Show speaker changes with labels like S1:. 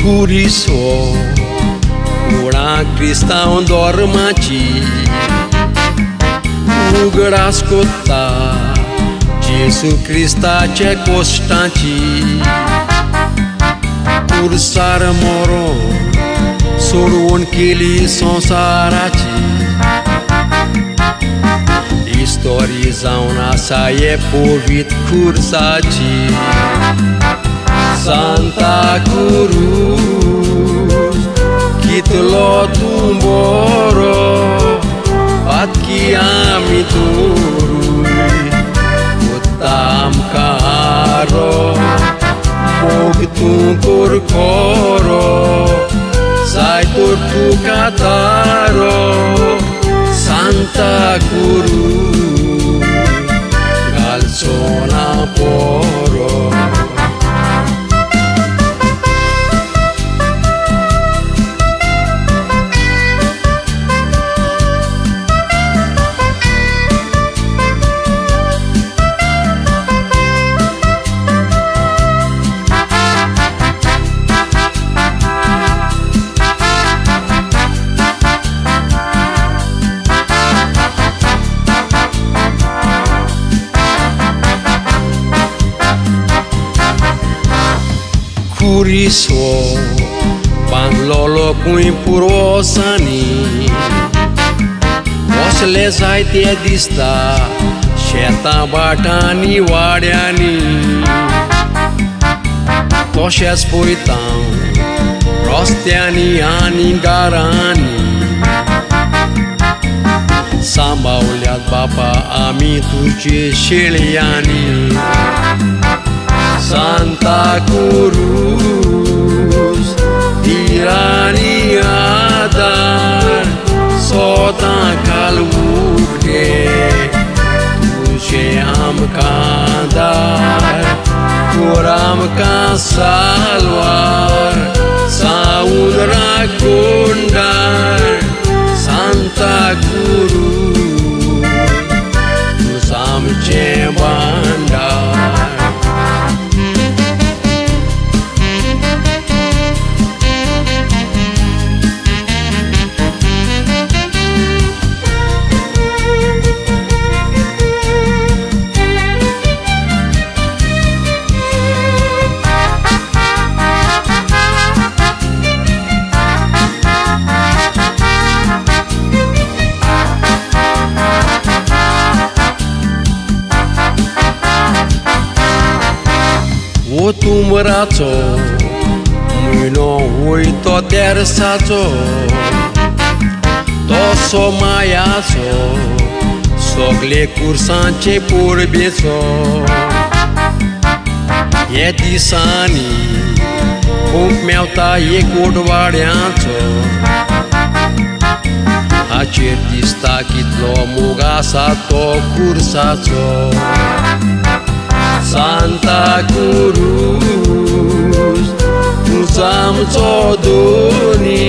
S1: खुरीस हो कोणाक क्रिस्तांव धर्माची उगडास कोत्ता जेसू क्रिस्ताचे कोश्टांची कुर्सार मरोन सोडवण केली संवसाराची इस्तोरी जावन आसा हे पवित्र खुर्साची सांता क्रूज कितलो तूं बरो पातकी आमी तोरूय कोत्ता आमकां आरो मोग तूं कोर खरो जाय तर तुका तारो सांता क्रूज घालचो ना पोरो. खुरीस हो बांदलोलो खूंय पुर्वसांनी बसले जायते दिसता शेतां भाटांनी वाड्यांनी तशेंच पळयता रस्त्यांनी आनी घरांनी सांबावल्यात बापा आमी तुजे शेळयांनी. सांता क्रूज दिरानी आदार सदां काल उगडे तुजें आमकां दार कोर आमकां साल्वार सावन राखणदार सांता क्रूज तूं आमचें भांडार. तुमराचो म्हयनो वयतो तेरसाचो तसो मायाचो सगले कुर्सांचे परबेचो हे दिसांनी खूब मेवता एक ओडवाड्यांचो हाचेर दिसता कितलो मोग आसा तो कुर्साचो. सांता क्रूज तूं आमचो धनी